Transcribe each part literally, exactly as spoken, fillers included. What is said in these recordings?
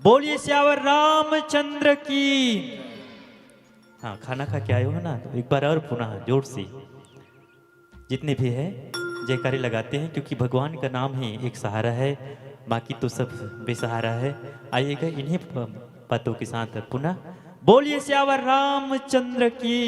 बोलिए सियावर रामचंद्र की। हाँ, खाना खा के आए हो ना, तो एक बार और पुनः जोर से जितने भी है जयकारे लगाते हैं, क्योंकि भगवान का नाम ही एक सहारा है, बाकी तो सब बेसहारा है। आइएगा इन्हीं प-, बातों के साथ पुनः बोलिए सियावर रामचंद्र की।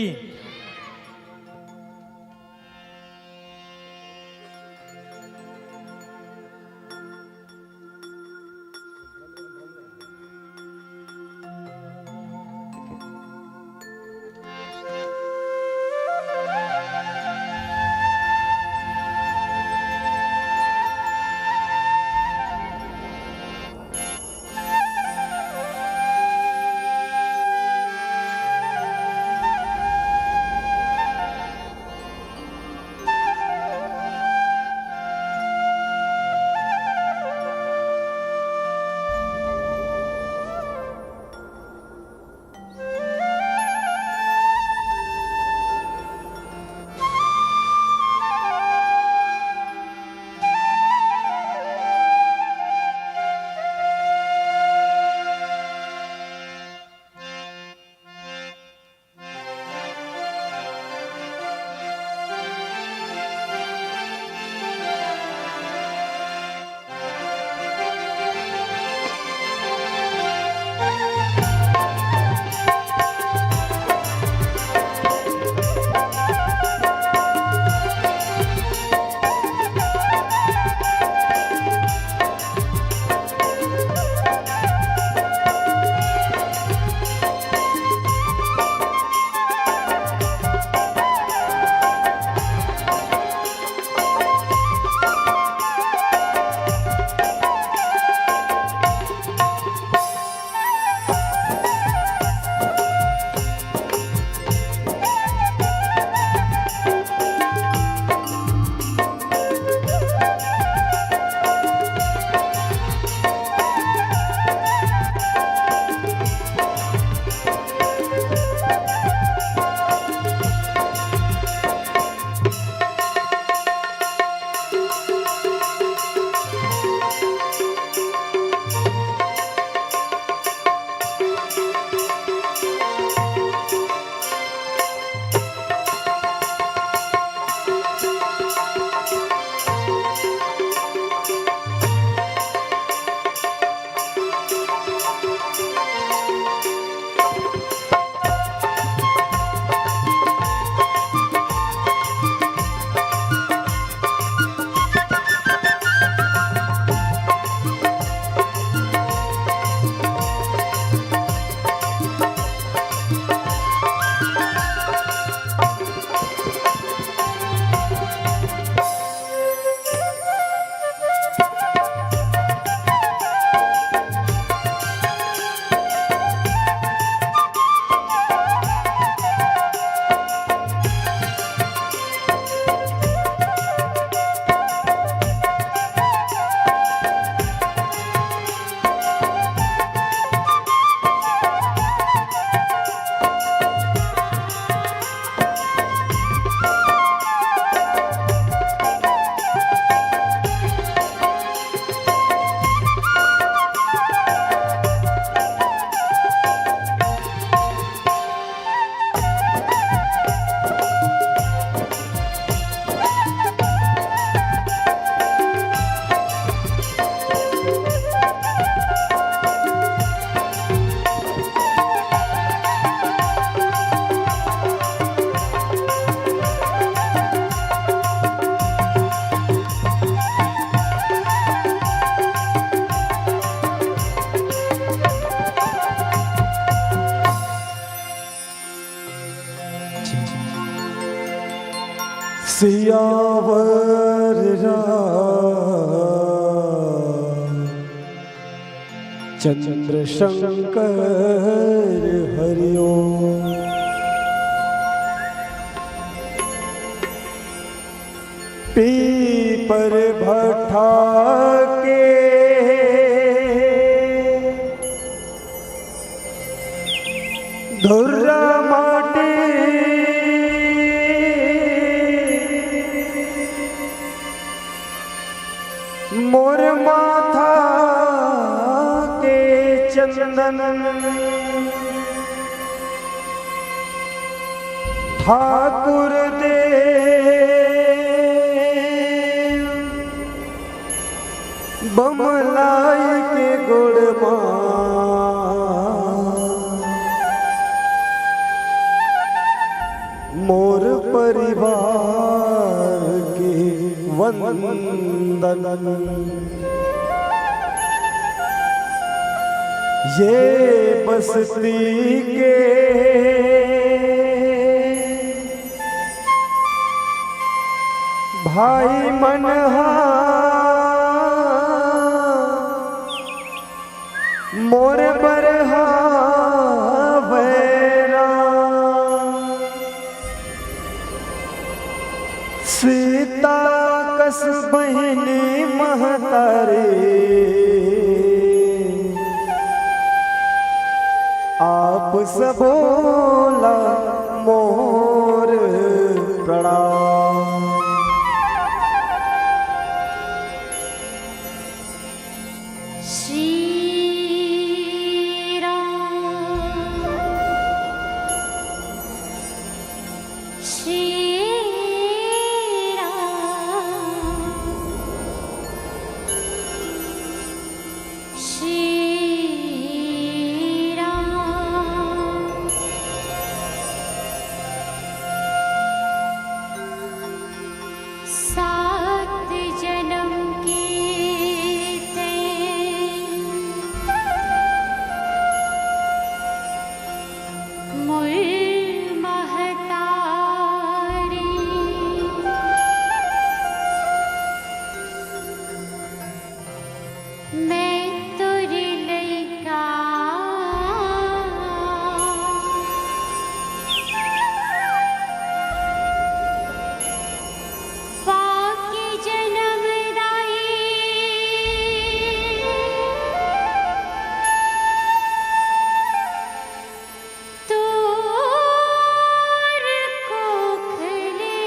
सियावर राम चंद्र शंकर हरिओम। पीपर भट्ठा के धुर्रा माटी मोर माथा के चंदन ठाकुर देव बमलाई के गोड़ मा मोर परिवार के वंदन। ये बस्ती के भाई मन हा मोर बर हावय राम। सीता कस बहिनी महतारी, आप सबो ला मोर प्रणाम। श्री राम, श्री राम, श्री राम। सात जनम के तैं मोर महतारी। मैं तोर लइका पाके जनम दाई। तोर कोख ले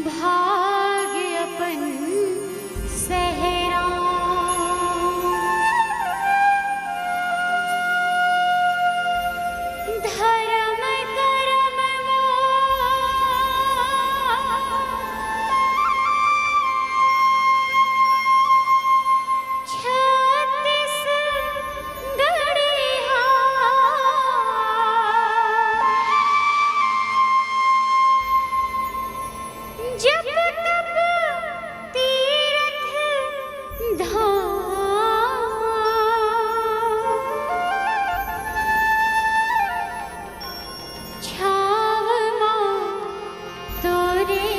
भाग अपन सहरा। धरम करम मोर छत्तीसगढ़िया। जप तप तीरथ धाम। छाव मा तोरे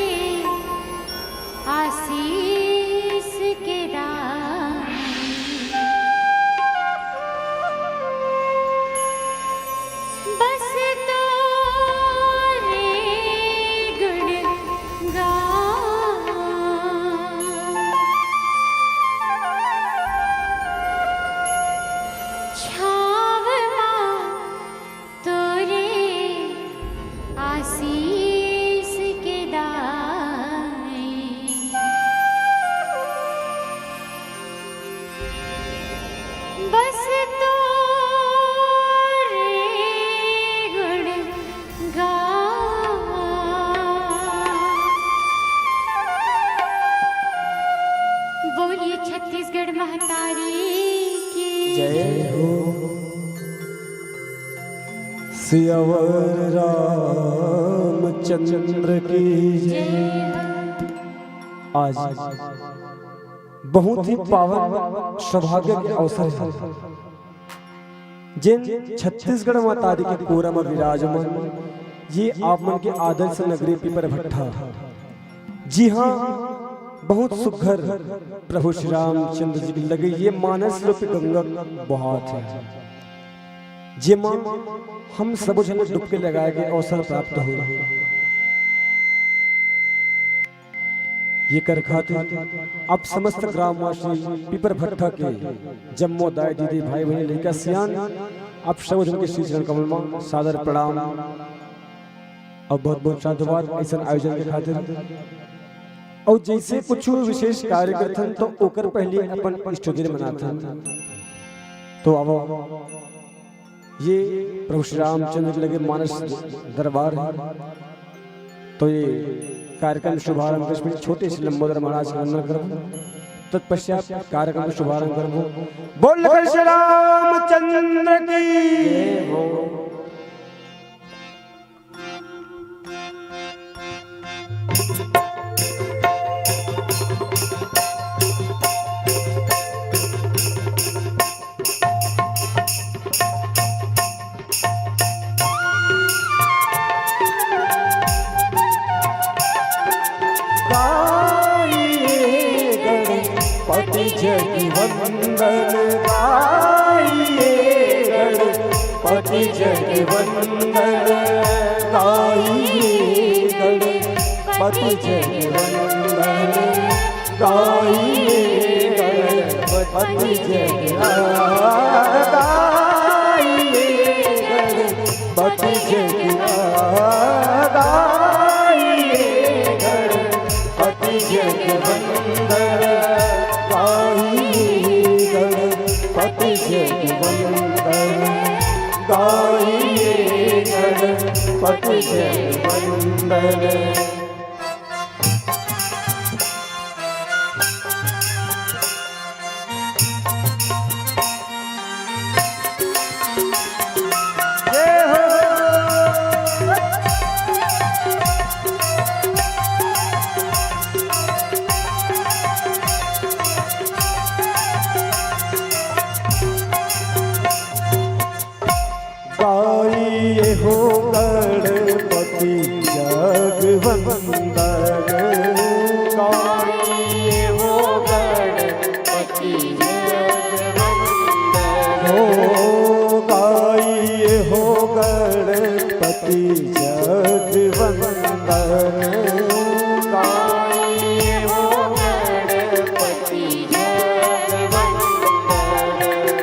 आशीष के दान। बस तोरे गुण गान। छाव मा तोरे आशीष के दाई। बस तोरे गुण गावा। बोलिए छत्तीसगढ़ महतारी की जय हो। सियावर रामचंद्र की जय। आज बहुत ही पावन सौभाग्य के अवसर हे, जेन छत्तीसगढ़ महतारी के कोरा म विराजमान ये आप मन के आदर्श नगरी पीपर भट्ठा। जी हाँ, बहुत सुघर प्रभु श्री रामचंद्र जी के लगे ये मानस रूपी गंगा बहात हे, जेमा हम सबो झन डुबकी लगाए के अवसर प्राप्त हो। ये कर खातिर आप समस्त ग्रामवासी पीपर भट्ठा के जम्मो दाई दीदी भाई बहन लइका सियान आप सबो झन के श्री चरण कमल म सादर प्रणाम अउ बहुत बहुत साधुवाद ऐसन आयोजन के खातिर। अउ जइसे कुछ विशेष कार्य करथन, तो ओकर पहले अपन इष्ट दिन मनाथन। तो आवो, ये प्रभु श्री रामचंद्र के लगे मानस दरबार हे। तो ये कार्यक्रम शुभारंभ के बीच छोटे से लंबोदर महाराज के वंदन करबो, तत्पश्चात कार्यक्रम शुभारंभ करबो। बोल लखन श्री रामचंद्र की। गाइए गणपति जग वंदन, गाइए गणपति जग वंदन, गाइए गणपति जग वंदन, गाइए गणपति जग, गाइए गणपति जग, गाइए गणपति जग वंदन, गाइए गणपति जग वंदन, गाइए गणपति जग वंदन। जय हो। गाइए हो गणपति जग वंदन। गाइए हो गणपति जग वंदन। हो गाइए हो गणपति जग वंदन। गाइए हो गणपति जग वंदन।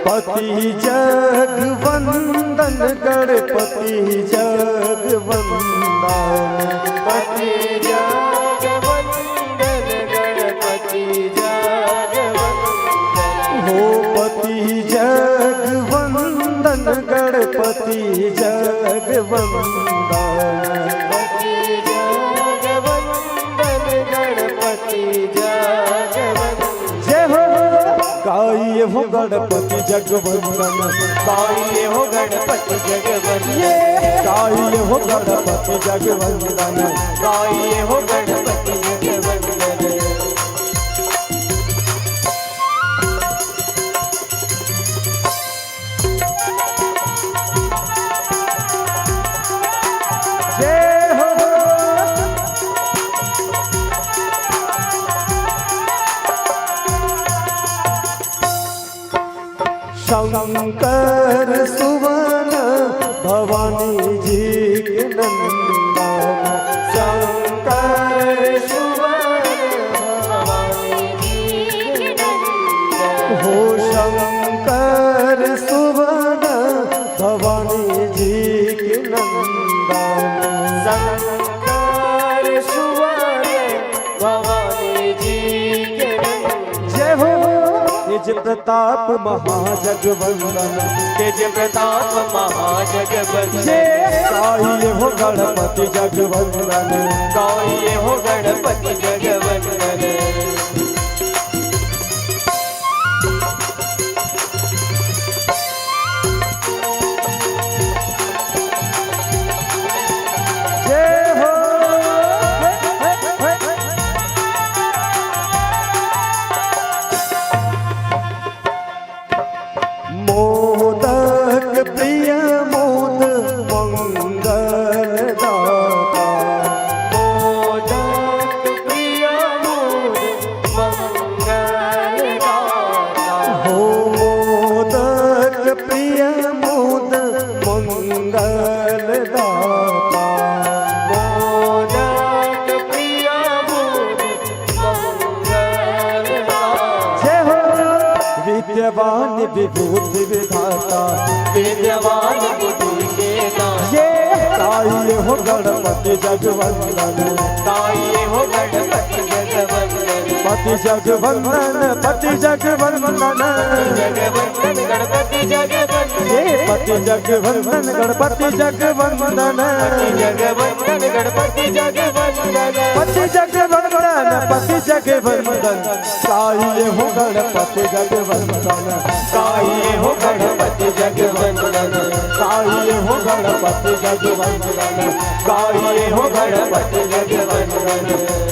पति जग वंदन, गणपति जग वंदन। पति जग वंदन, गणपति जग वंदन। हो पति जग वंदन, गणपति जग वंदन। पति जग वंदन, गणपति जग वंदन। जय हो। गाइए हो गणपति जग वंदन। गाइए हो गणपति जग वंदन। गाइए हो गणपति जग वंदन। गाइए हो गणपति जग वंदन। जय हो। शंकर सुवन भवानी जी के नंदन। शंकर सुवन भवानी जी के नंदन। हो शंकर सुवन भवानी जी के नंदन। शंकर सुवन भवानी जी के नंदन। जय हो। तेज प्रताप महाजगवंदन। तेज प्रताप महाजगवंदन। जय। गाइए हो गणपति जगवंदन। गाइए हो गणपति जगवंदन। जय हो। मोदक प्रिय मोद मंगल दाता। मोदक प्रिय मोद मंगल दाता। हो मोदक प्रिय मोद मंगल दाता। मोदक प्रिय मोद मंगल दाता। जय हो। विद्यावान विभूति विधाता। विद्यावान बुद्धि के दाता। जय। गाइए हो गणपति जगवंदन। गाइए हो गणपति जगवंदन। पति जग वंदन, पति जग वंदन, जग वंदन गणपति जग वंदन। हे पति जग वंदन, गणपति जग वंदन, पति जग वंदन गणपति जग वंदन। पति जग वंदन, पति जग वंदन, गाइए हो गणपति जग वंदन, गाइए हो गणपति जग वंदन, गाइए हो गणपति जग वंदन, गाइए हो गणपति जग वंदन,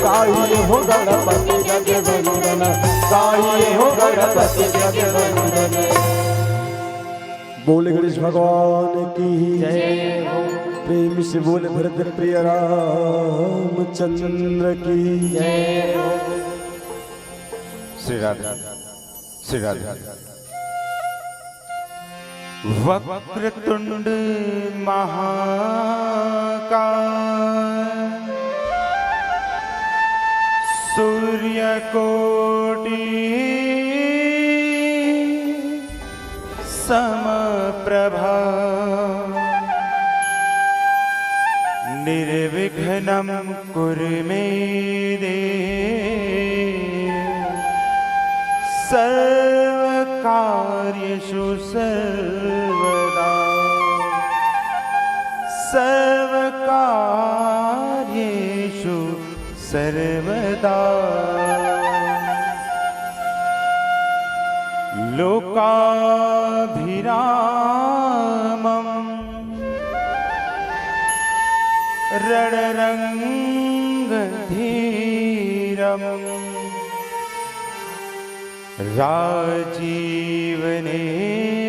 गाइए हो गणपति जग वंदन, गाइए हो गणपति जग वंदन। बोले गणेश भगवान की जय हो। प्रेम से बोले भरत प्रिय रामचंद्र की जय हो। श्री राधे, श्री राधे। वक्रतुंड महाकाय, सूर्यकोटि समप्रभा, निर्विघ्नं कुरु मे देव, सर्वकार्येषु सर्वदा, सर्वकार्येषु सर्वदा। लोकाभिरामं रणरङ्गधीरं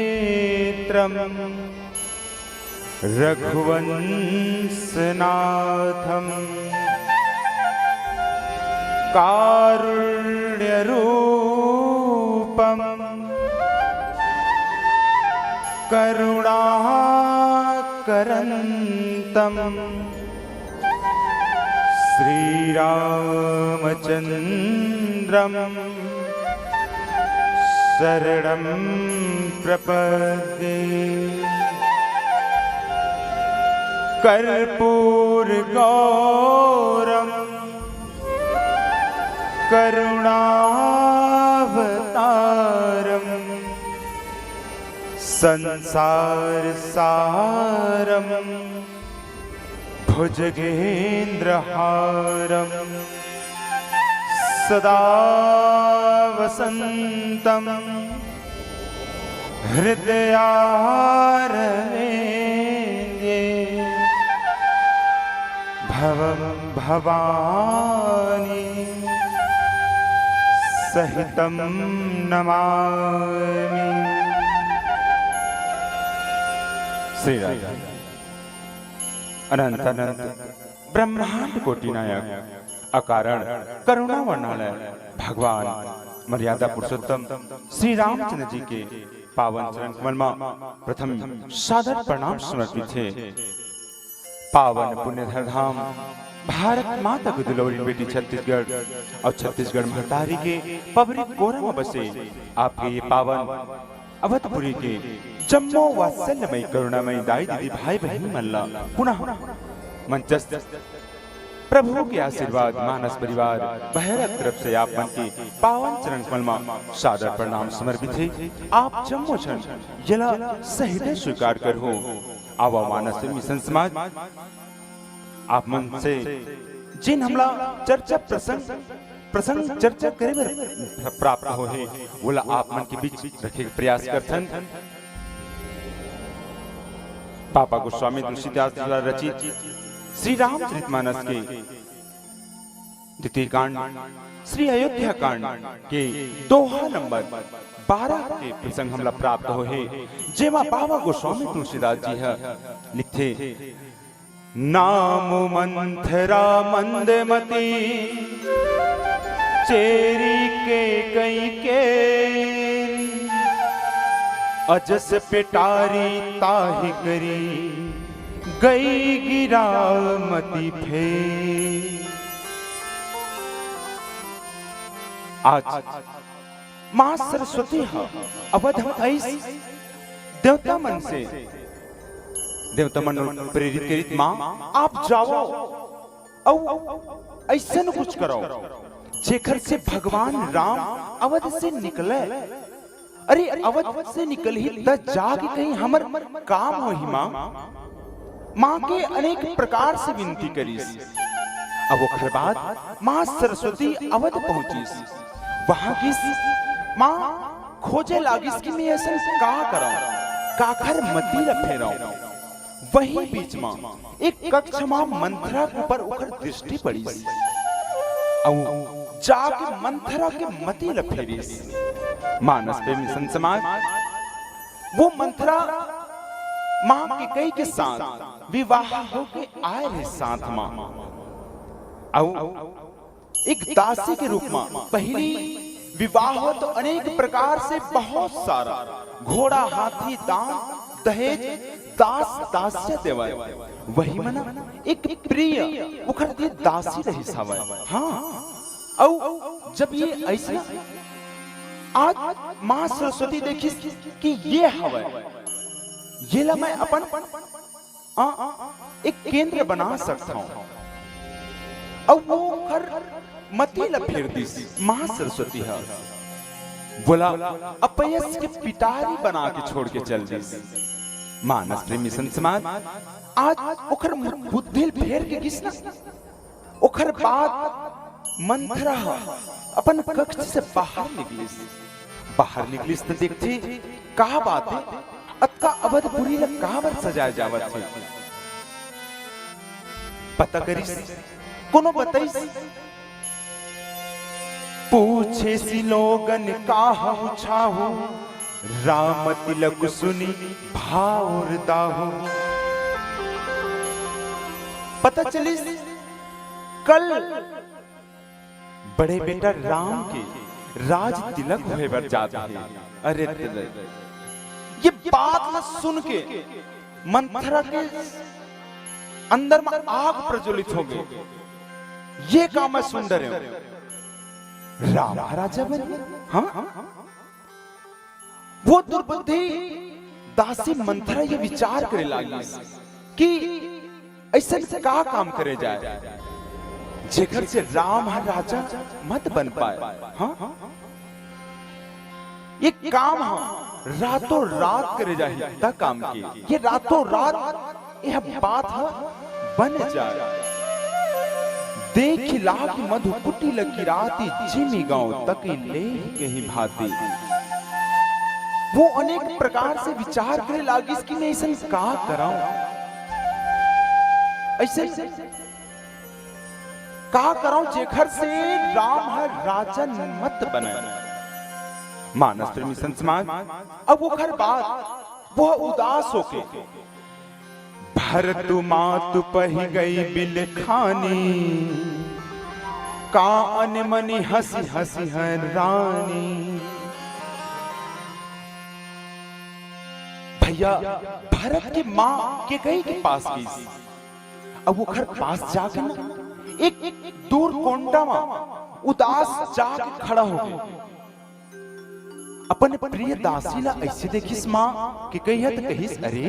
राजीवनेत्रं रघुवंशनाथं कारुण्यरूपं करुणाकरन्तं श्रीरामचन्द्रं शरणं प्रपद्ये। कर्पूरगौरं करुणावतारं संसारसारं भुजगेन्द्रहारं सदा वसन्तं हृदयारविन्दे भवं भवानी सहितं नमामि। श्री राधे। अनंत अनंत ब्रह्मांड कोटि नायक, अकारण करुणा वर्णालय भगवान मर्यादा पुरुषोत्तम श्री रामचंद्र जी के पावन चरण कमल मा प्रथम सादर प्रणाम समर्पित हे। पावन पुण्य धरधाम भारत माता के दुलौरी बेटी छत्तीसगढ़ अउ छत्तीसगढ़ महतारी के पबरी कोरा म बसे आपके ये पावन अवधपुरी के जम्मो वात्सल्यमयी करुणामयी दाई दीदी भाई बहिनी मन ला पुनः मंचस्थ प्रभु के आशीर्वाद मानस परिवार भैरव तरफ से आप मन के पावन चरण कमल मा सादर प्रणाम समर्पित हे। आप जम्मो झन येला सहृदय स्वीकार करहू। आवा मानस मिशन समाज, आप मन से जेन हमला चर्चा प्रसंग, प्रसंग चर्चा करे बर प्राप्त होहे, वोला आप मन के बीच रखे के प्रयास करथन। पापा गोस्वामी तुलसीदास द्वारा रचित श्री रामचरित मानस के द्वितीय कांड श्री अयोध्या कांड के दोहा नंबर बारह के प्रसंग हमला प्राप्त होहे, जेमा पापा गोस्वामी तुलसीदास जी ह लिखथे, नाम मंथरा मंदमती चेरी के कई के, अजस पेटारी ताहि करी गई गिरा मती फेर। आज माँ सरस्वती ह अवध म आइस, देवता मन से, देवता मन प्रेरित करिस, माँ आप जावव अउ अइसन कुछ करव जेखर से भगवान राम अवध से निकले। अरे, अवध से निकलही त जाके कहीं हमर काम होही माँ। माँ के अनेक प्रकार से विनती करिस। अब ओखर बाद माँ सरस्वती अवध पहुंचिस। वहां गिस, माँ खोजे लागिस कि मैं अइसन का करंव, काखर मति ल फेरंव। वही बीच म एक कक्ष म मंथरा के ऊपर ओखर दृष्टि पड़िस। अउ जाके मंथरा के मति ल फेरिस। मानस प्रेमी संत समाज, वो मंथरा माँ केकई के साथ विवाह होके आए रहे साथ म। अउ एक दासी के रूप म पहिली विवाह हो तो अनेक प्रकार से बहुत सारा घोड़ा, हाथी, दान, दहेज, दास, दास्या देवय। वही मना एक प्रिय ओखर दिए दासी रहिस हवय। हाँ, अउ जब ये अइसना आज माँ सरस्वती देखिस कि ये हवय, ये ला मैं अपन आ, एक केंद्र बना सकत हंव। अउ वो ओखर मति ल फेर दिस। माँ सरस्वती ह वोला अपयस के पिटारी बना के छोड़ के चल दिस। मानस प्रेमी संत समाज, आज ओखर बुद्धि ल फेर के गिस ना। ओखर बाद मंथरा ह अपन कक्ष से बाहर निकलिस। बाहर निकलिस त देखथे, का बात हे, अतका अवधपुरी ल काबर सजाए जावत हे? पता करिस, कोनो बताइस। पूछे सी लोगन का हऊ छाहू, राम तिलक सुनी भाउर दाहू। पता चलिस, कल बड़े बेटा राम के राज तिलक होय बर जात हे। अरे तिलक, ये बात ल सुन के मंथरा के अंदर म आग प्रज्वलित हो गे। ये का मैं सुन डरे हंव? राम ह राजा बने? हाँ? वो दुर्बुद्धि दासी मंथरा ये विचार करे लागिस कि अइसन का काम करे जाए, जेकर से राम ह राजा मत बन पाए। हाँ, ये काम ह रातों रात करे जाही, त काम के ये रातों रात यह बात ह बन जाए। देखि लाग मधु कुटिल किराती, जिमि गंव तकि लेहि कहि भाँति। वो अनेक प्रकार से विचार करे लागिस कि मैं अइसन का करंव, अइसन का करंव जेखर से राम ह राजा मत बनय। मानस प्रेमी संत समाज, अब ओखर बाद वो उदास होके भरतु मातु पहि गई बिलखानी, का अनमनी हँसि हँसि हरानी। भइया, भरत के माँ केकई के पास गिस, अउ ओखर पास जाके ना एक दूर कोंटा म उदास जाके खड़ा हो गे। अपन प्रिय दासी ला अइसे देखिस माँ केकई ह त कहिस, "अरे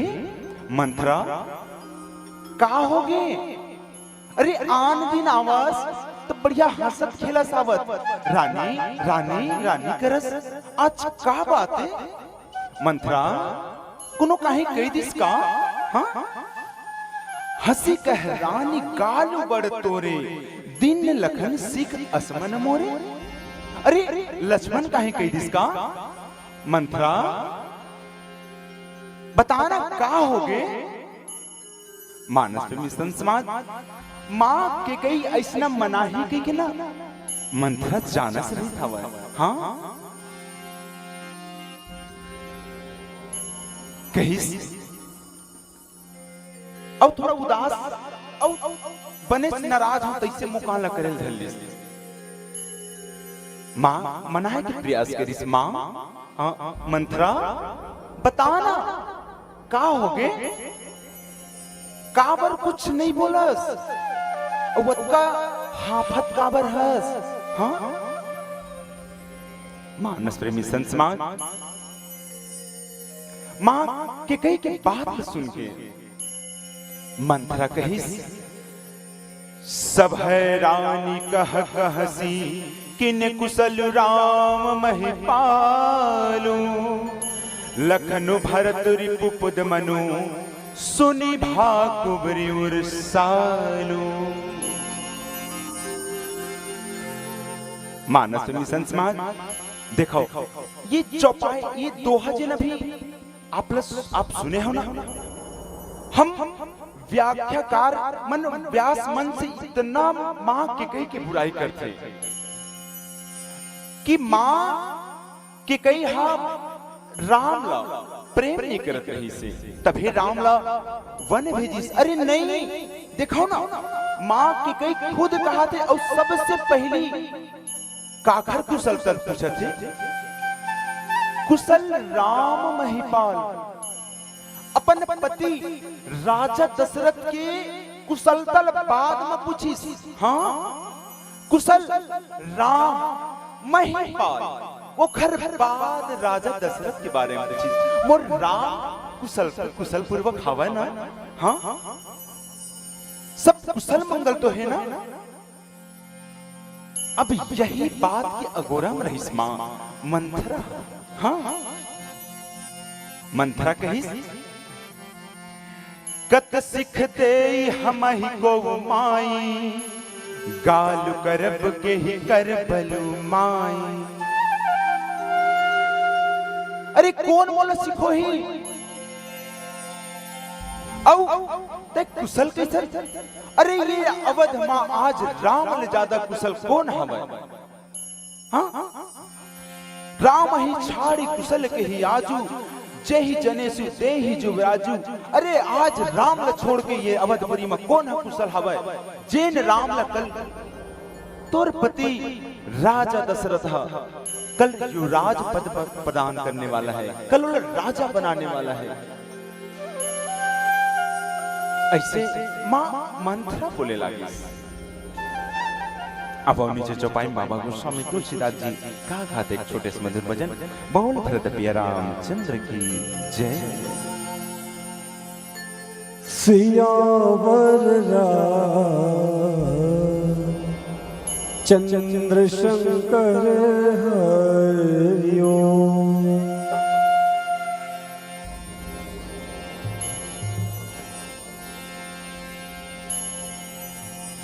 मंथरा, का हो गे? अरे आन दिन आवस त बढ़िया हँसत खेलस आवत, रानी, रानी, रानी करस, आज का बात हे?" मंथरा, कोनो काहीं कहि दिस का? हाँ? हँसि कह रानी गालु बड़ तोरे, दीन लखन सीख अस मन मोरे। अरे, लक्ष्मण काहीं कहि दिस का? मंथरा, बता ना का हो गे? मानस प्रेमी संत समाज, माँ केकई अइसना मनाही कहिके ना, मंथरा जानस रहिस हवय। हाँ? कहिस, अउ थोड़ा उदास, अउ बनेच नाराज हो, तइसे मुँह कान ला करे ल धर लिस। माँ मनाए के प्रयास करिस, माँ, हाँ, मंथरा, बता ना, का हो गे? काबर कुछ नइ बोलस? अउ अतका हांफत काबर हस? हाँ? मानस प्रेमी संत समाज, माँ केकई के बात ल सुन के मंथरा कहिस, सब है रानी कह कहसी, किन कुशल राम महिपालु। लखनु भरत रिपुपद मनु, सुनि भा कुबरि उरसालु। मानस मिशन समाज, देखो, ये चौपाई, ये दोहा जेन अभी आप ल-, आप सुने हो ना, हम व्याख्याकार मन, व्यास मन से इतना माँ केकई के बुराई करथे कि माँ केकई हा राम ला प्रेम नइ करत रहिस हे, तभे राम ला वन भेजिस। अरे नहीं, देखो ना, माँ केकई खुद कहाथे अउ सबसे पहिली काखर कुशलता पूछत हे? कुशल राम महिपाल। अपन पति राजा दशरथ के कुशलता ल बाद म पूछिस। हाँ, कुशल राम महिपाल, ओखर बाद राजा दशरथ के बारे म पूछिस। मोर राम कुशल, कुशल पूर्वक हवय ना? हाँ, सब कुशल मंगल तो हे ना? अब यही बात के अगोरा म रहिस माँ मंथरा। हाँ, मंथरा कहिस, "कत सिख देई हमहि को माई, गाल करब केहि करबलु माई।" अरे, कोन मोला सिखोही? अउ ते कुशल कइसन? अरे, ये अवध म आज राम ले जादा कुशल कोन हवय? हाँ? राम ही छाड़ी कुशल केहि आजु, जेहि जनेसु तेहि जुगराजु। अरे, आज राम ल छोड़ के ये अवधपुरी म कोन ह कुशल हवय? जेन राम ल कल तोर पति राजा दशरथ ह कल युवराज पद प-, प्रदान करने वाला है, कल ओला राजा बनाने वाला है। अइसे माँ मंथरा बोले लागिस। अब अउ नीचे चौपाई बाबा गोस्वामी तुलसीदास जी का गाथे एक छोटे से मधुर भजन, बोल भरत पिया रामचंद्र की जय। सियावर राम चंद्र शंकर हरिओ।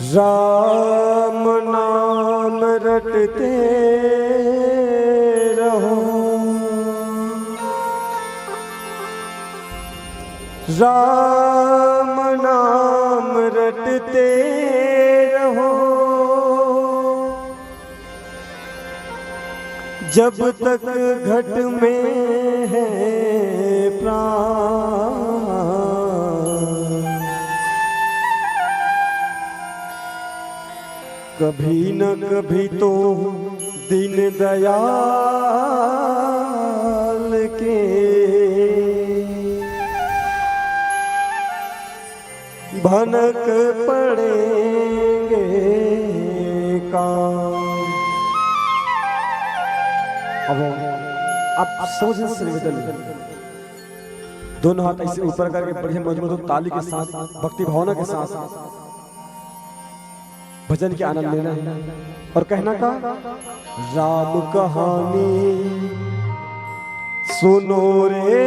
राम नाम रटते रहो, राम नाम रटते रहो, जब तक घट में है प्राण। कभी न कभी तो दीन दयाल के भनक पड़ेंगे काम। अब आप सब जन से निवेदन, दोनों हाथ ऐसे ऊपर करके बढ़िया मजबूत ताली के साथ, भक्ति भावना के साथ भजन के आनंद लेना है और कहना का, राम कहानी सुनो रे,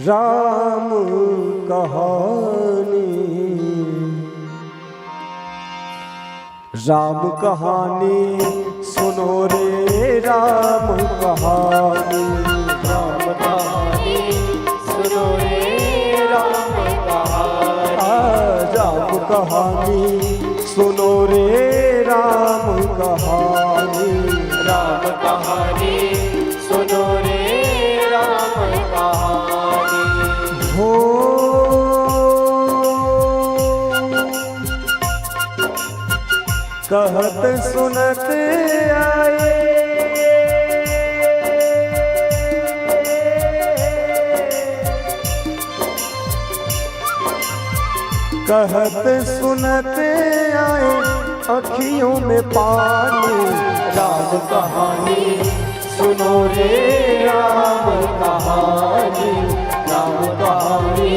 राम कहानी, राम कहानी सुनो रे, राम कहानी, राम कहानी सुनो रे, राम कहानी। आ, राम कहानी सुनो रे, राम कहानी, राम कहानी सुनो रे, राम कहानी। हो कहत सुनत आए, कहत सुनत आए अखियों में पानी। राम कहानी सुनो रे, राम कहानी, राम कहानी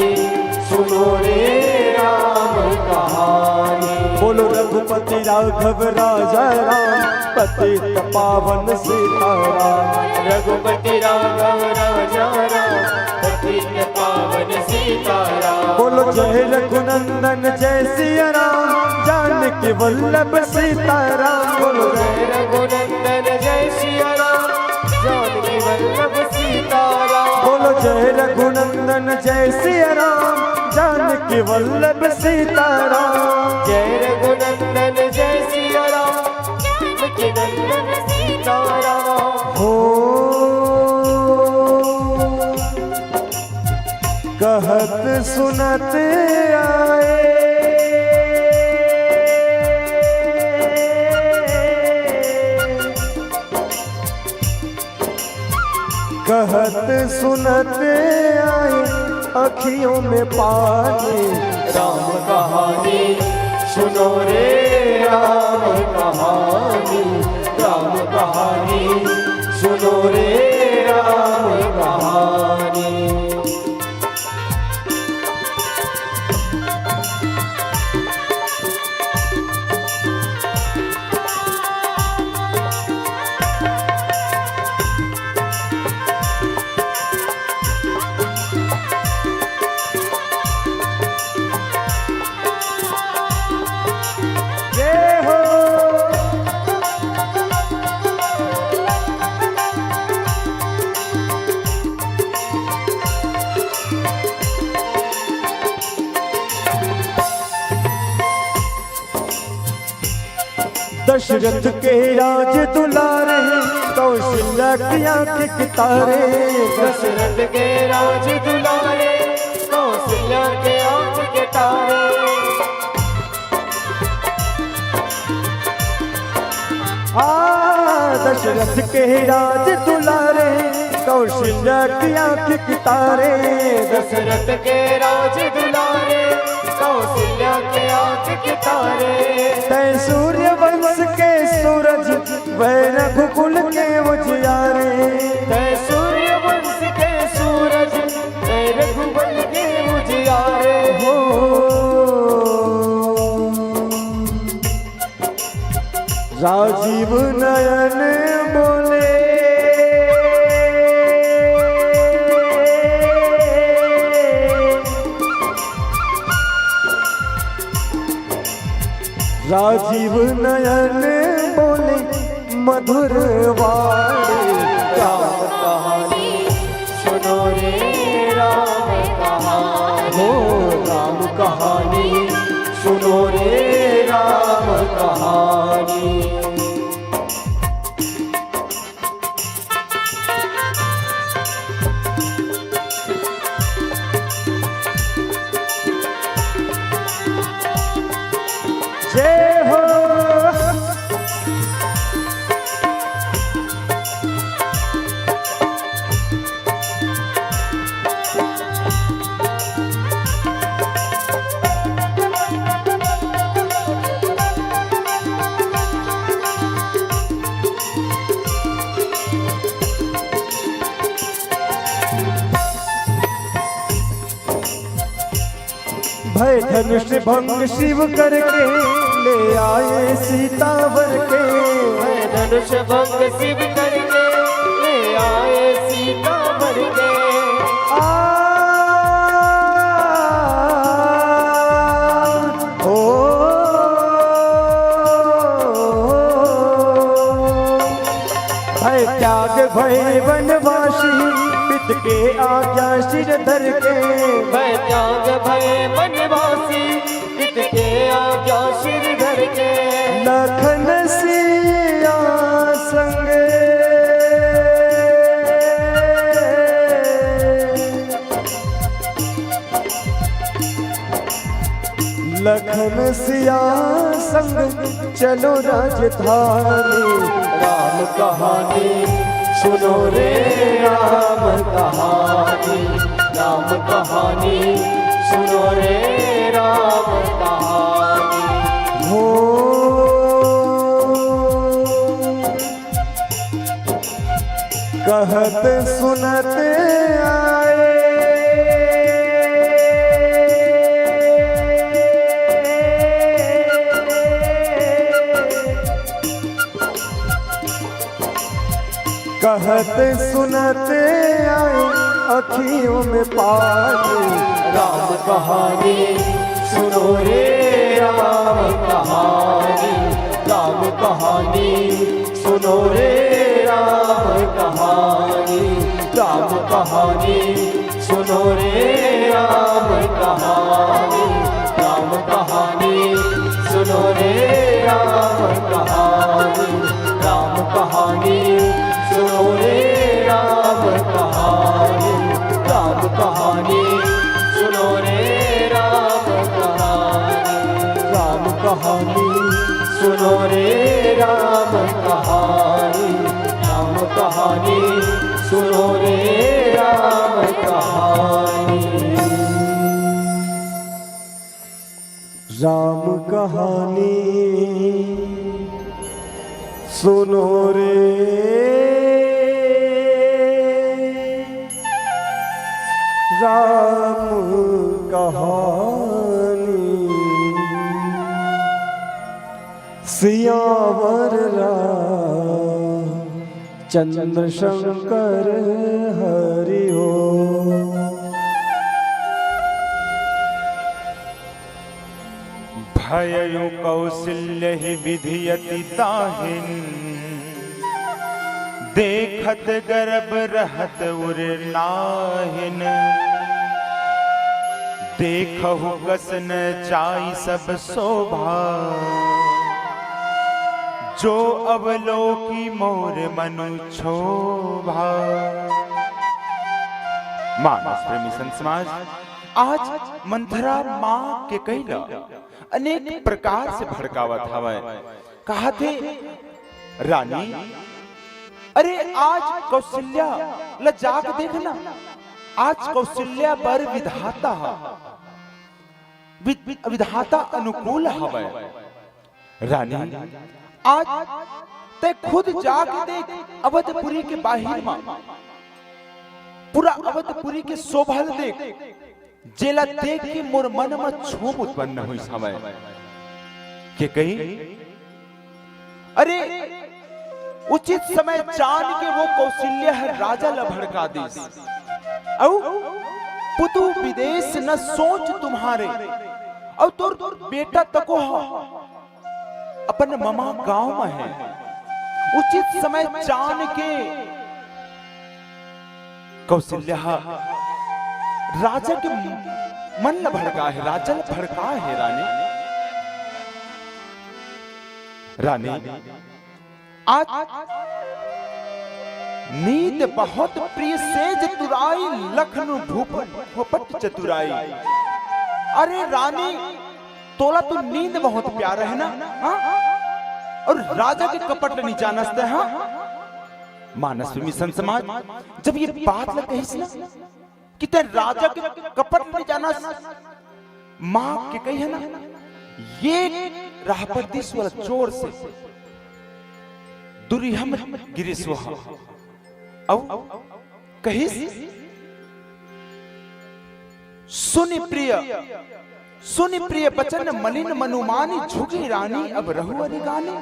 सुनो रे राम कहानी। बोलो रघुपति राघव राजा राम, पतित पावन सीताराम। रघुपति राघव राजा राम, पतित पावन सीताराम। बोलो जय रघुनंदन जय सिया राम, जानकी वल्लभ सीताराम। बोलो जय रघुनंदन जय सिया राम, जानकी वल्लभ सीताराम। बोलो जय रघुनंदन जय सिया राम, जानकी वल्लभ सीताराम। जय रघुनंदन जय सिया राम, जानकी वल्लभ सीताराम। हो कहत सुनत आए, कहत सुनत आए अखियों में पानी। राम कहानी सुनो रे, राम कहानी, राम कहानी सुनो रे, राम कहानी। जय हो। दशरथ के राज दुलारे, कौशल्या की आंख के तारे। दशरथ के राज दुलारे, कौशल्या के आंख के तारे। आ, दशरथ के राज दुलारे, कौशल्या की आंख के तारे। दशरथ के राज दुलारे, कौशल्या के आंख के तारे। तैं सूर्यवंश के सूरज, वै रघुकुल के उजियारे। तैं सूर्यवंश के सूरज, वै रघुकुल के उजियारे। हो राजीव नयन बोले। राजीव नयन बोले मधुर वाणी। राम कहानी सुनो रे, राम कहानी। हो राम कहानी सुनो रे, राम कहानी। जय हो। भय धनुष भंग शिव करके ले आए सीता वर के। भय धनुष भंग शिव करके ले आए सीता वर के। आ, ओ, भय त्याग भय वनवासी, पित के आज्ञा सिर धर के। भय त्याग भय वनवासी, पित के आज्ञा सिर धर के। लखन सिया संग। लखन सिया संग चलो राजधानी। राम कहानी सुनो रे, राम कहानी, राम कहानी सुनो रे, राम कहानी। हो कहत सुनत आए। कहत सुनत आए अखियों में पानी। राम कहानी सुनो रे, राम कहानी, राम कहानी सुनो रे, राम कहानी, राम कहानी सुनो रे, राम कहानी, राम कहानी सुनो रे, राम कहानी, राम कहानी सुनो रे, राम कहानी, राम कहानी सुनो रे, राम कहानी, राम कहानी सुनो रे, राम कहानी, राम कहानी सुनो रे, राम कहानी। राम कहानी सुनो रे, राम कहानी। सियावर राम चंद्र शंकर हरि हो। भयउ कौशल्य ही विधि अति ताहिन, देखत गर्भ रहत उर नाहिन। देखहु कस न जाई सब शोभा, जो अवलोकी मोर मनु क्षोभा। मानस प्रेमी संत समाज, आज मंथरा माँ केकई ल अनेक प्रकार से भड़कावत हवय। कहत हे, रानी, अरे आज कौशल्या ल जाके देख ना, आज कौशल्या बर विधाता ह, वि-, विधाता अनुकूल हवय। रानी, आज तैं खुद जाके देख अवधपुरी के बाहिर म, पूरा अवधपुरी के शोभा ल देख। जेला देख के मोर मन म क्षोभ उत्पन्न होइस हवय। केकई, अरे, उचित समय जान के वो कौशल्या ह राजा ल भड़का दिस। अउ पुतु विदेश न सोच तुम्हारे, अउ तोर बेटा तको ह अपन ममा गांव म हे। उचित समय जान के कौशल्या ह राजा के मन ल भड़का हे, राजा ल भड़का हे। रानी, रानी, आज नींद बहुत प्रिय सेज तुराई, लखनु भूप-, भूपट चतुराई। अरे रानी, तोला तो नींद बहुत प्यार हे ना, हाँ? अउ राजा के कपट ल नइ जानस तैं, हाँ? मानस प्रेमी संत समाज, जब ये बात ल कहिस ना कि तैं राजा के कपट ल नइ जानस, माँ केकई ह ना, ये राह पर दिस वाला जोर से दुरिहा म गिरिस वो ह। अउ कहिस, सुनि प्रिय, सुनि प्रिय बचन मलिन मनुमानी, झुकी रानी अब रहु अरिगानी।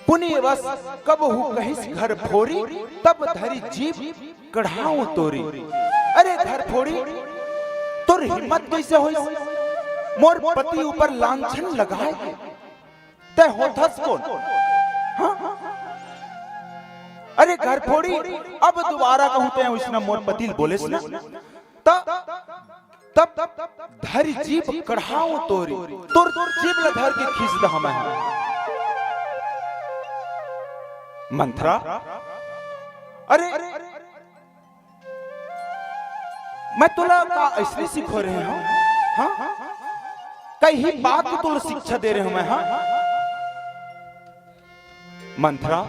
पुनि वस कबहु कहिस घर फोरी, तब धरि जीभ कढ़ाऊं तोरी। अरे घर फोड़ी, तोर हिम्मत कइसे होइस मोर पति ऊपर लांछन लगाए के? तैं होथस कोन? हाँ? अरे घर फोड़ी, अब दुबारा कहूं तैं ओइसना मोर पति ल बोलेस ना, त तब धरि जीभ कढ़ाऊं तोरी, तोर जीभ ल धर के खींच दहूं मैं। मंथरा, अरे मैं तोला का अइसने सिखो रहे हंव? हाँ? का इही बात के तोला शिक्षा दे रहे हंव मैं, हाँ? मंथरा,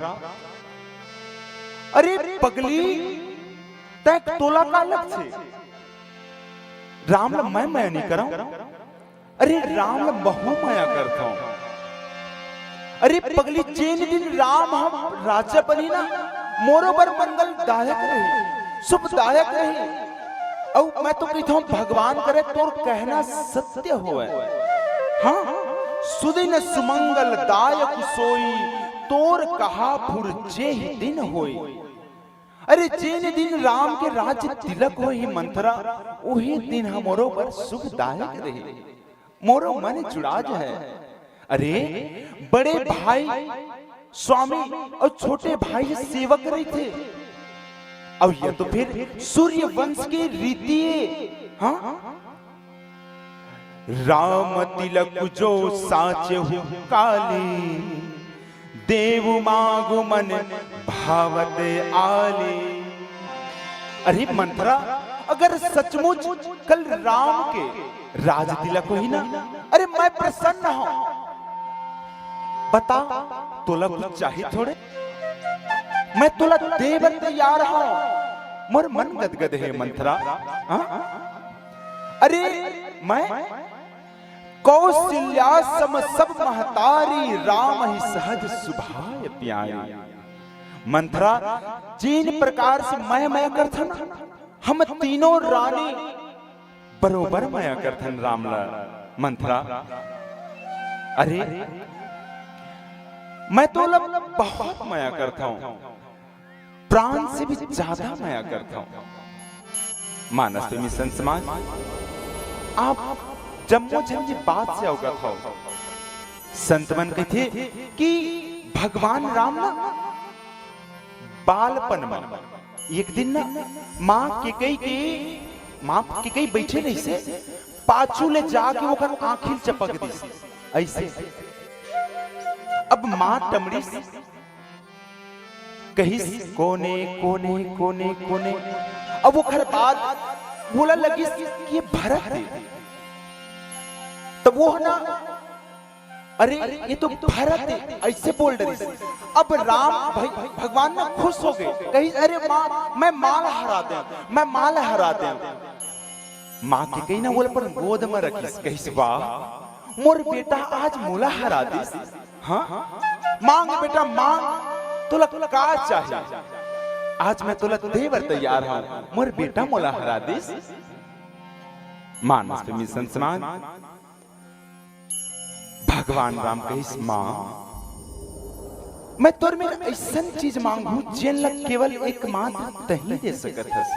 अरे पगली, तैं तोला का लगथे? राम ल मैं मया नइ करंव? अरे राम ल महूं मया करथंव। अरे पगली, जेन दिन राम ह राजा बनही ना, मोरो बर मंगलदायक रही, शुभदायक रही। अउ मैं तो कहिथंव भगवान करे तोर कहना सत्य होवय। हाँ, सुदिन सुमंगलदायक सोई, तोर कहा फुर जेहि दिन होई। अरे, जेन दिन राम के राज्य तिलक होही मंथरा, उही दिन ह मोरो बर सुखदायक रही। मोरो मन जुड़ा जाय। अरे, बड़े भाई स्वामी अउ छोटे भाई सेवक रहिथे। अउ ये तो फिर सूर्यवंश के रीति हे। हाँ, राम तिलक जो साचहु काली, देव मांगु मन भावत आली। अरे मंथरा, अगर सचमुच कल राम के राज तिलक होही ना, अरे मैं प्रसन्न हूँ। बता, तोला कुछ चाही थोड़े? मैं तोला दे बर तैयार हूँ। मोर मन गदगद हे मंथरा। हाँ? अरे मैं कौशल्या सम सब महतारी, राम ही सहज सुभाय प्यारी। मंथरा, जिन प्रकार से मैं मया करथन, हम तीनों रानी बरोबर मया करथन राम ला। मंथरा, अरे मैं तो लब बहुत मया करता हूँ, प्राण से भी ज्यादा मया करता हूँ। मानस प्रेमी संत समाज, आप जम्मो झन ये बात से अवगत हो। संत मन कहिथे कि भगवान राम ना बालपन म एक दिन ना माँ केकई के, माँ केकई बइठे रहिसे, पाछू ले जाके ओकर आँखी ल चपक दिस। अइसे अब माँ टमड़िस, कहिस, "कोने, कोने, कोने, कोने?" अब ओखर बाद बोला लगिस कि ये भरत हे। तब वो ना, "अरे, ये तो भरत हे," अइसे बोल डरिस। अब राम भई, भगवान ना खुश हो गे, कहिस, "अरे माँ, मैं माँ ला हरा देंव, मैं माँ ला हरा देंव।" माँ केकई ना ओला अपन गोद म रखिस, कहिस, "वाह, मोर बेटा आज मोला हरा दिस।" हाँ? मांग बेटा मांग, तोला का चाही? आज मैं तोला दे बर तैयार हूँ, मोर बेटा मोला हरा दिस। मानस प्रेमी संत समाज, भगवान राम कहिस, "माँ, मैं तोर मेर अइसन चीज मांगहूँ, जेन ला केवल एकमात्र तहीं दे सकत हस।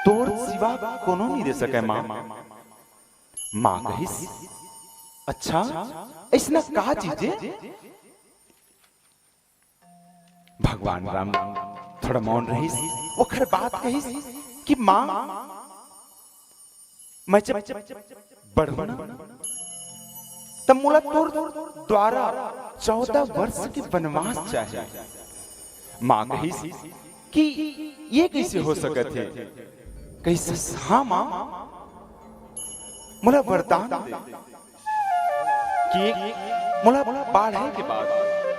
तोर सिवा कोनो नइ दे सकय माँ।" माँ कहिस, "अच्छा, अइसना का चीज हे?" भगवान राम थोड़ा मौन रहिस, ओखर बाद कहिस कि, "माँ, मैं जब बढ़हूँ ना, तब मोला तोर द्वारा चौदह वर्ष के वनवास चाही।" माँ कहिस कि ये कइसे हो सकत हे? कहिस, "हाँ माँ, मोला वरदान दे कि मोला बाढ़े के बाद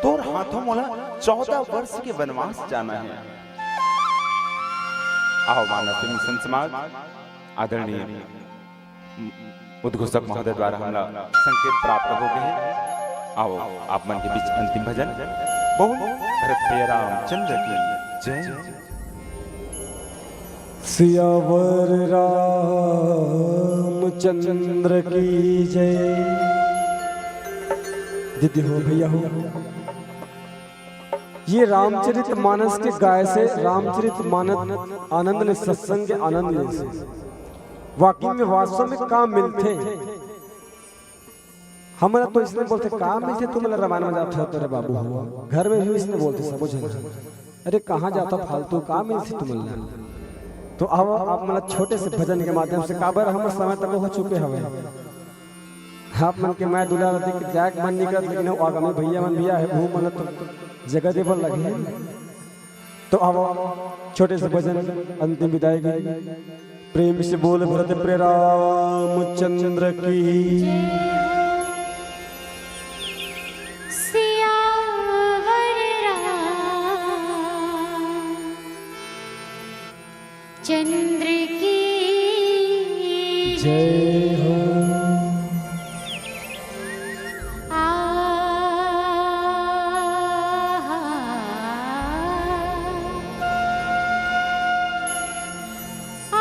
तोर हाथों मोला चौदह वर्ष के वनवास जाना हे।" आओ मानस प्रेमी संत समाज, आदरणीय उद्घोषक महोदय द्वारा हमला संकेत प्राप्त हो गे हे। आओ, आप मन के बीच अंतिम भजन। बोल भरत प्रिय रामचंद्र की जय। सियावर रामचंद्र की जय। दीदी हो, भैया हो, ये रामचरित मानस के गाय से रामचरित मानस आनंद ले, सत्संग के आनंद ले से। वाकई में, वास्तव में का मिलथे? हमला तो इसने बोलथे, "का मिलथे तुमला रामायण में जात हो तेरे बाबू हो?" घर में भी इसने बोलथे, सब झन, "अरे कहाँ जात हो फालतू, का मिलथे तुमला?" तो अब आप मन ला छोटे से भजन के माध्यम से, काबर हमर समय तक हो चुके हवे। आप मन के मैं दुलार देख के जाए के मन नइ करत, लेकिन वो आगामी भैया मन भी आहे, वो मन तो जगह दे बर लगे। तो अब छोटे से भजन, अंतिम विदाई के। प्रेम से बोल भरत प्रिय रामचंद्र की। सियावर राम चंद्र की जय हो। आ, आ,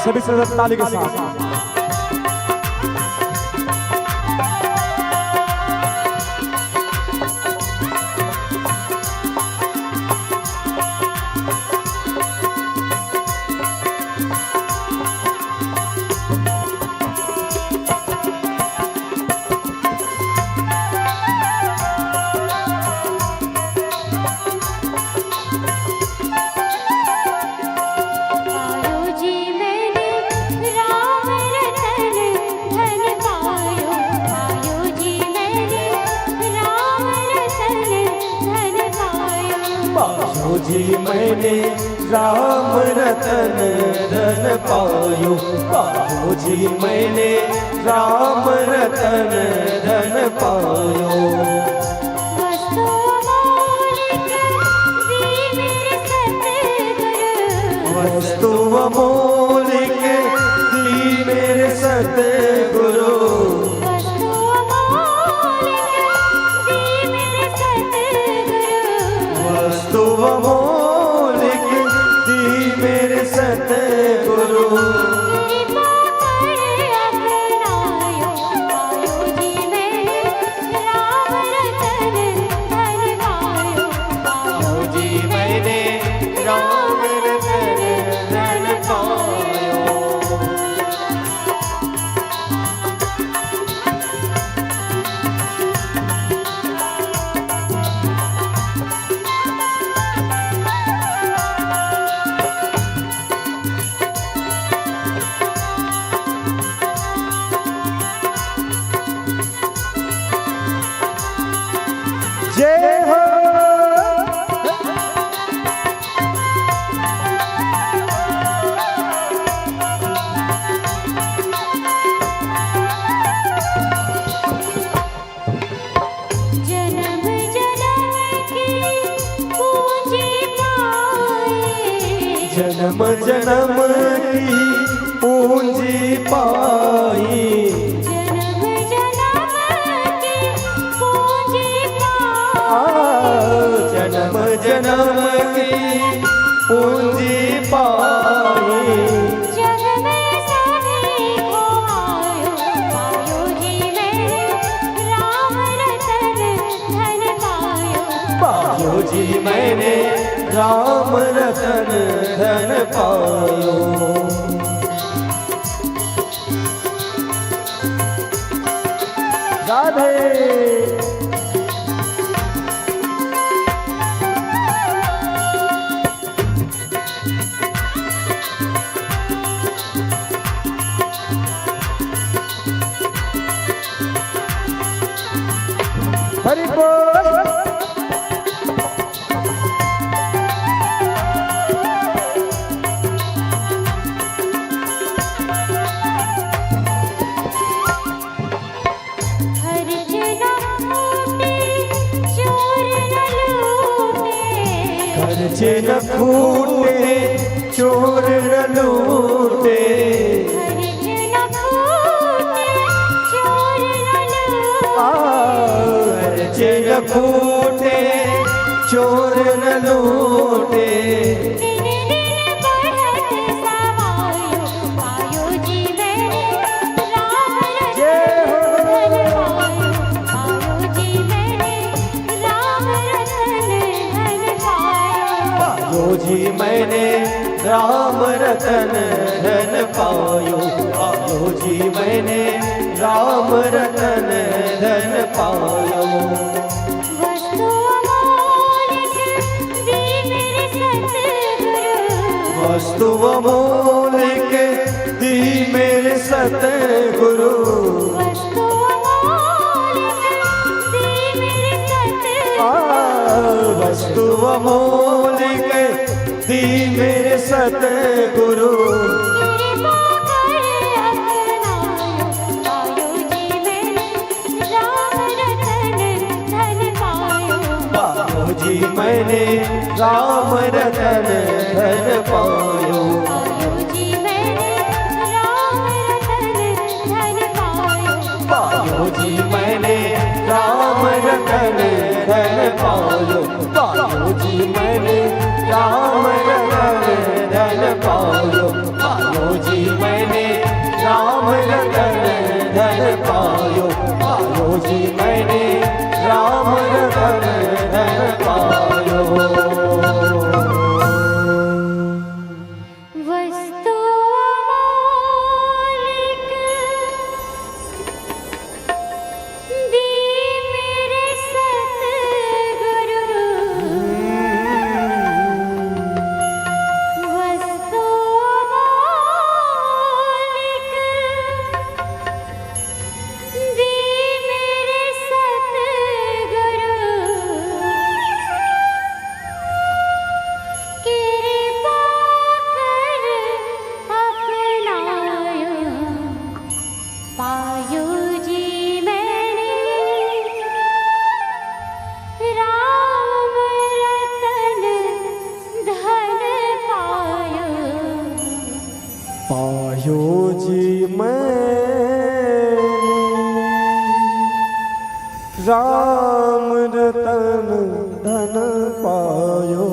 सभी से ताली के साथ। पायो जी मैंने राम रतन धन पायो, पायो जी मैंने राम रतन धन पायो। वस्तु अमोलिक दी मेरे सतगुरु। वस्तु अमोलिक दी मेरे सतगुरु। वस्तु अमोलिक दी मेरे सतगुरु। वस्तु अमोलिक दी मेरे सतगुरु। कृपा कर अपनायो, पायो जी मैंने राम रतन धन पायो, पायो जी मैंने राम रतन धन पायो। जय हो। जन्म जन्म की पूंजी पाई। जन्म जन्म की पूंजी पाई। जन्म जन्म की पूंजी पाई। आ, जन्म जन्म की पूंजी पाई। जग में सभी को आयो, पायो जी मैंने राम रतन धन पायो। पायो जी मैंने राम रतन धन पायो। राधे। हरि बोल। खर्च न फूटे, चोर न लूटे। खर्च न फूटे, चोर न लूटे। खर्च न फूटे, चोर न लूटे। आ, खर्च न फूटे, चोर न लूटे। दिन दिन बढ़त सवायो, पायो जी मैंने राम रतन धन पायो। पायो जी मैंने राम रतन धन पायो। पायो जी मैंने राम रतन धन पायो। पायो जी मैंने राम रतन धन पायो। वस्तु अमोलिक दी मेरे सतगुरु। वस्तु अमोलिक दी मेरे सतगुरु। वस्तु अमोलिक दी मेरे सतगुरु। आ, वस्तु अमोलिक दी मेरे सतगुरु। कृपा कर अपनायो, पायो जी मैंने राम रतन धन पायो। पायो जी मैंने राम रतन धन पायो। पायो जी मैंने राम रतन धन पायो। पायो जी मैंने राम रतन धन पायो। पायो जी मैंने राम रतन धन पायो। पायो जी मैं राम रतन धन पायो।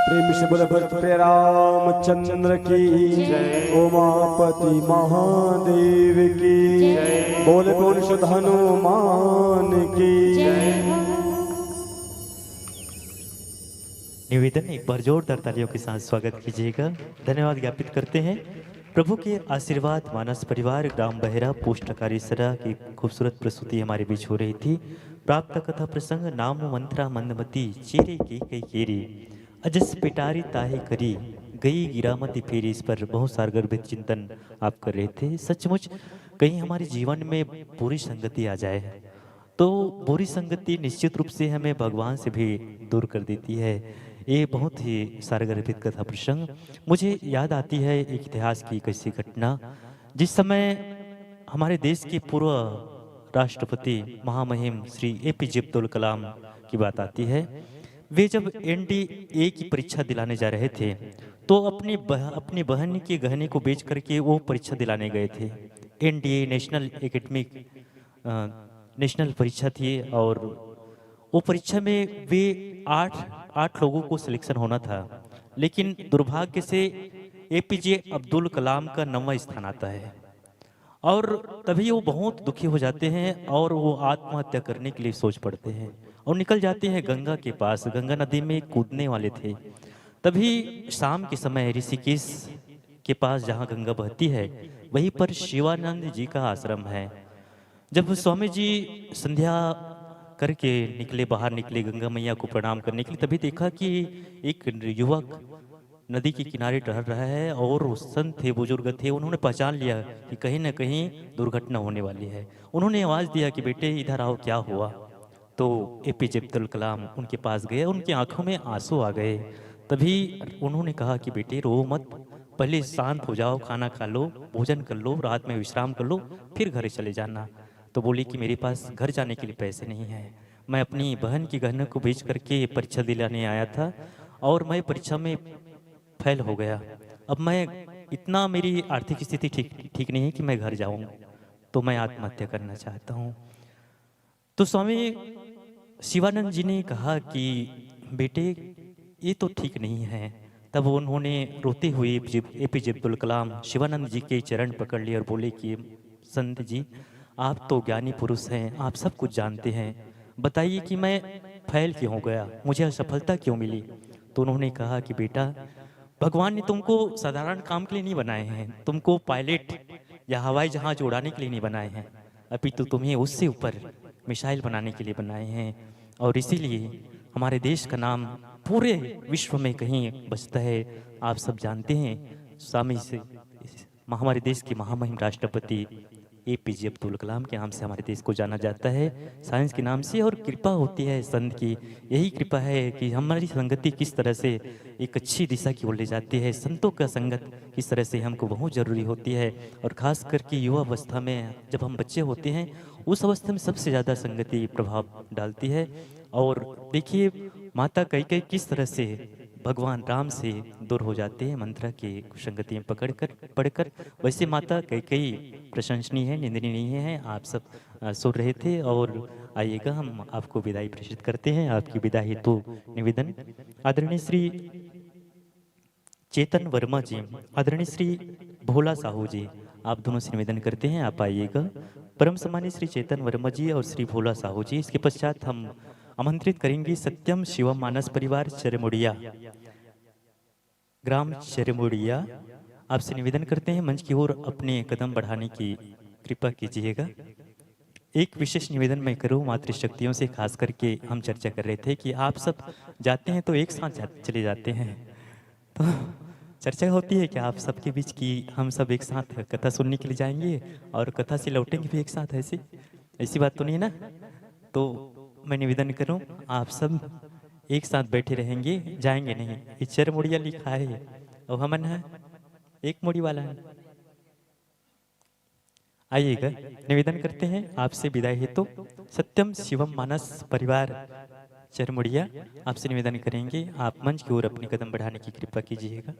प्रेम से बोले भरत प्रिय रामचंद्र की जय। उमापति महादेव की जय। बोले कौन सुध हनुमान की जय। निवेदन, एक बार जोरदार तालियों के साथ स्वागत कीजिएगा। धन्यवाद ज्ञापित करते हैं। प्रभु के आशीर्वाद, मानस परिवार, ग्राम बहेरा, पोस्ट अकारीसरा की खूबसूरत प्रस्तुति हमारे बीच हो रही थी। प्राप्त कथा प्रसंग, नाम मंत्रा मंदमती, चेरे के कई केरी, अजस पिटारी ताहे करी, गई गिरामती फेरी, इस पर बहुत सारगर्भित चिंतन आप कर रहे थे। सचमुच कहीं हमारे जीवन में बुरी संगति आ जाए, तो बुरी संगति निश्चित रूप से हमें भगवान से भी दूर कर देती है। ये बहुत ही सारगर्भित कथा प्रसंग। मुझे याद आती है एक इतिहास की एक ऐसी घटना, जिस समय हमारे देश के पूर्व राष्ट्रपति महामहिम श्री एपीजे अब्दुल कलाम की बात आती है। वे जब एनडीए की परीक्षा दिलाने जा रहे थे, तो अपनी बह-, अपनी बहन के गहने को बेच करके वो परीक्षा दिलाने गए थे। एनडीए, नेशनल एकेडमिक, अ, नेशनल परीक्षा थी और वो परीक्षा में वे आठ, आठ लोगों को सिलेक्शन होना था, लेकिन दुर्भाग्य से एपीजे अब्दुल कलाम का नौवां स्थान आता है। और तभी वो बहुत दुखी हो जाते हैं और वो आत्महत्या करने के लिए सोच पड़ते हैं और निकल जाते हैं गंगा के पास, गंगा नदी में कूदने वाले थे। तभी शाम के समय ऋषिकेश के पास, जहाँ गंगा बहती है, वहीं पर शिवानंद जी का आश्रम है। जब स्वामी जी संध्या करके निकले, बाहर निकले गंगा मैया को प्रणाम करने के लिए, तभी देखा कि एक युवक नदी के किनारे टहल रहा है और वो संत थे, बुजुर्ग थे, उन्होंने पहचान लिया कि कहीं ना कहीं दुर्घटना होने वाली है। उन्होंने आवाज़ दिया कि बेटे, इधर आओ, क्या हुआ? तो एपीजे अब्दुल कलाम उनके पास गए, उनकी आंखों में आंसू आ गए। तभी उन्होंने कहा कि बेटे, रो मत, पहले शांत हो जाओ, खाना खा लो, भोजन कर लो, रात में विश्राम कर लो, फिर घर चले जाना। तो बोले कि मेरे पास घर जाने के लिए पैसे नहीं हैं, मैं अपनी बहन के गहनों को बेच करके परीक्षा दिलाने आया था और मैं परीक्षा में फेल हो गया। अब मैं, इतना मेरी आर्थिक स्थिति ठीक, ठीक नहीं है कि मैं घर जाऊं, तो मैं आत्महत्या करना चाहता हूं। तो स्वामी शिवानंद जी ने कहा कि बेटे, ये तो ठीक नहीं है। तब उन्होंने रोते हुए एपीजे अब्दुल कलाम, शिवानंद जी के चरण पकड़ लिए और बोले कि संत जी, आप तो ज्ञानी पुरुष हैं, आप सब कुछ जानते हैं, बताइए कि मैं फेल क्यों हो गया, मुझे असफलता क्यों मिली? तो उन्होंने कहा कि बेटा, भगवान ने तुमको साधारण काम के लिए नहीं बनाए हैं, तुमको पायलट या हवाई जहाज उड़ाने के लिए नहीं बनाए हैं, अपितु तुम्हें उससे ऊपर मिसाइल बनाने के लिए बनाए हैं। और इसीलिए हमारे देश का नाम पूरे विश्व में कहीं बसता है। आप सब जानते हैं, स्वामी से, हमारे देश के महामहिम राष्ट्रपति एपीजे अब्दुल कलाम के नाम से हमारे देश को जाना जाता है, साइंस के नाम से। और कृपा होती है संत की, यही कृपा है कि हमारी संगति किस तरह से एक अच्छी दिशा की ओर ले जाती है। संतों का संगत किस तरह से हमको बहुत ज़रूरी होती है, और खास करके युवा अवस्था में जब हम बच्चे होते हैं, उस अवस्था में सबसे ज़्यादा संगति प्रभाव डालती है। और देखिए, माता कैकेयी किस तरह से भगवान राम से दूर हो जाते हैं मंथरा की कुसंगति में पकड़कर, पड़कर। वैसे माता कैकेयी प्रशंसनीय है, निंदनीय नहीं है। आप सब, अ, सुन रहे थे और आइएगा, हम आपको विदाई प्रेषित करते हैं। आपकी विदा हेतु निवेदन, आदरणीय श्री चेतन वर्मा जी, आदरणीय श्री भोला साहू जी, आप दोनों से निवेदन करते हैं, आप आइएगा। परम सम्मानित श्री चेतन वर्मा जी और श्री भोला साहू जी, इसके पश्चात हम आमंत्रित करेंगे सत्यम शिवम मानस परिवार चरमुड़िया, ग्राम चरमुड़िया। आपसे निवेदन करते हैं, मंच की ओर अपने कदम बढ़ाने की कृपा कीजिएगा। एक विशेष निवेदन मैं करूँ मातृशक्तियों से, खास करके हम चर्चा कर रहे थे कि आप सब जाते हैं तो एक साथ जा-, चले जाते हैं, तो चर्चा होती है कि आप सबके बीच कि हम सब एक साथ कथा सुनने के लिए जाएंगे और कथा से लौटेंगे भी एक साथ, ऐसे, ऐसी बात तो नहीं है ना? तो मैं निवेदन करूँ, आप सब एक साथ बैठे रहेंगे, जाएंगे नहीं। ये चरमुड़िया लिखा है और हमन है एक मुड़ी वाला है। आइएगा, निवेदन करते हैं आपसे विदाई हेतु। सत्यम शिवम मानस परिवार चरमुड़िया, आपसे निवेदन करेंगे, आप मंच की ओर अपने कदम बढ़ाने की कृपा कीजिएगा।